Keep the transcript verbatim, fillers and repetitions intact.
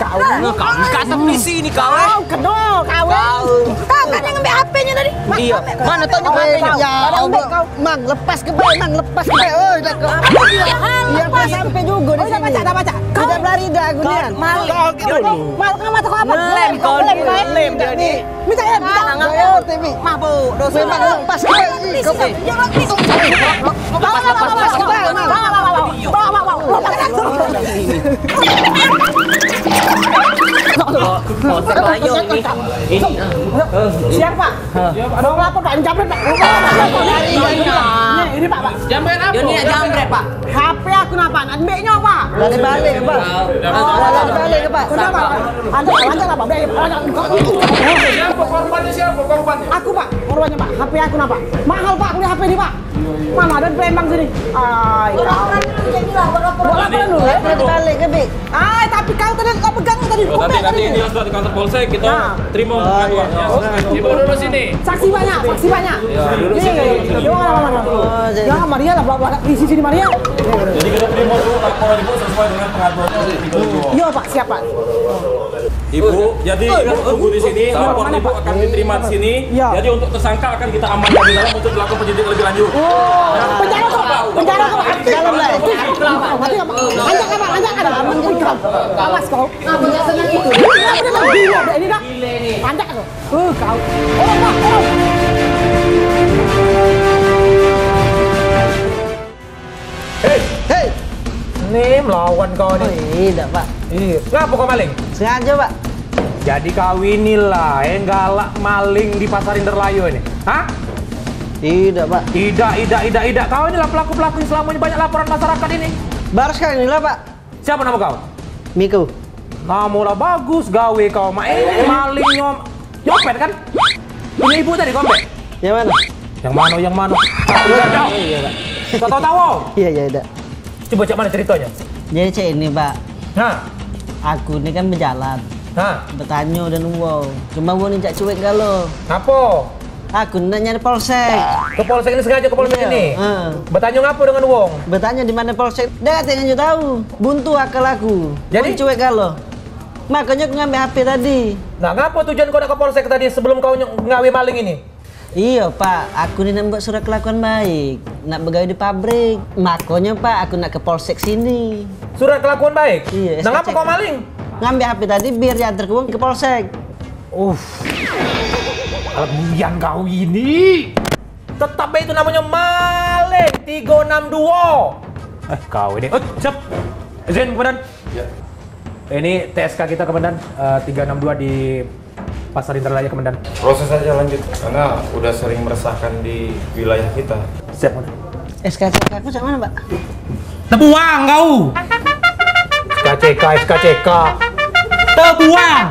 Kau ni kau angkat sampai sini kau, eh. Kau kena kau, eh. Kau. Kau kan yang ambil H P-nya tadi. Mak, iya. Ambil kau. Mana tanya Kau, H P-nya? Kau. Ya, Kau ambil Allah. Kau. Mang, lepas ke bae, Mang, lepas ke bae. Oi, dah kau. Apa dia? Iya, kau sampai juga di sini. Oh, dah baca, dah baca. Kau dah berlari dah aku ni. Kau maling. Kau dulu. Mal, kau mata kau apa? Lem kau, lem kau. Lem dia ni. Minta ya, minta. Jangan, jangan. Ayo, Temi. Mabuk, dosa. Memang lepas ke bae. Kau. Jangan, please. Bawa, bawa, bawa, bawa, bawa, bawa, bawa, bawa, bawa, bawa, bawa, bawa, bawa. Kosek layar ini. Ini. Siap, Pak? Mau apa, Pak? Ini jambret, Pak. Ini, ini, Pak, Pak. Jambret apa? Ini jambret, Pak. H P aku napa? Nak ambil nyo, Pak. Balik-balik, Pak. Balik-balik, Pak. Kenapa, Pak? Ada, ada apa, Pak? Ada, ada. Siapa korbannya? Siapa korbannya? Aku, Pak. Korbannya, Pak. H P aku napa? Mahal, Pak, beli H P ni, Pak. Mana ada di Palembang sini? Ai, buat laporan dulu, jadi lah, buat laporan. Buat laporan dulu, ya? Balik ke, Bik. Ai, tapi kau tadi kau pegang tadi, oh, nanti, nanti tadi. Dia sudah di kantor polsek, kita terima pengaduan. Nah. Oh, iya. Ibu duduk sini. Saksi banyak, saksi banyak. Ya, duduk sini. Iya, iya, iya. Mana, mana, mana? Oh, jadi. Ya, Maria lah, bawa, bawa, isi sini, Maria. Jadi kita terima dulu laporan Ibu sesuai dengan pengaduannya. Iya, Pak, siap, Pak. Ibu, jadi tunggu di sini, laporan Ibu akan diterima di sini. Iya. Jadi untuk tersangka akan kita amankan di dalam untuk dilakukan penyidikan lebih lanjut. Oh, penjara kau, penjara kau, habis. Dalam lah. Nanti kau, lanjut kau, lanjut kau. Awas kau. Kenapa nggak senang itu? Ini dah. Lanjut kau. Eh, kau. Oh, Pak, oh. Hei! Hei! Ni melawan kau ni. Oh, idak, Pak. Iya. Ngapa kau maling? Sengaja, Pak. Jadi kau inilah yang galak maling di Pasar Indralayu ini. Hah? Idak, Pak. Idak, idak, idak, idak. Kau inilah pelaku-pelaku yang selama ini banyak laporan masyarakat ini. Baru sekali inilah, Pak. Siapa nama kau? Miko. Namo lah bagus, gawe kau mak ini maling nyom-, nyopet kan? Punya ibu tadi kau ambek? Yang mana? Yang mana, yang mana? Iya, iya, Pak. Kau tahu-tahu? Iya, iya, dak. Coba cak mana ceritanya? Jadi cak ini, Pak. Hah? Aku ni kan bejalan. Hah? Bertanya dan uang. Cuma uang ni cak cuek galo. Ngapo? Aku nak nyari polsek. Ke polsek ini sengaja ke polsek ini? Iya, ha. Bertanya ngapo dengan wong? Bertanya di mana polsek. Dah tanya je tahu. Buntu akal aku. Jadi? Wong cuek galo. Makanya aku ngambil H P tadi. Nah, ngapo tujuan kau nak ke polsek tadi sebelum kau ny-, ngawe maling ini? Iya, Pak. Aku ni nak buat surat kelakuan baik. Nak begawe di pabrik. Makanya, Pak, aku nak ke polsek sini. Surat kelakuan baik? Iya. Nah, ngapo kau maling? Ngambil H P tadi biar diantar ke wong ke polsek. Uff. Alah bian kau ini. Tetap bae itu namonyo maling tigo enam duo. Eh, kau ini. Eh, siap. Izin, Komandan. Ya. Ini T S K kita, Komandan. Eh, tiga enam dua di Pasar Indralaya, Komandan. Proses saja lanjut, karena udah sering meresahkan di wilayah kita. Siap, Komandan. S K C K aku cak mana, Pak? Tebuang kau. S K C K, S K C K. Tebuang.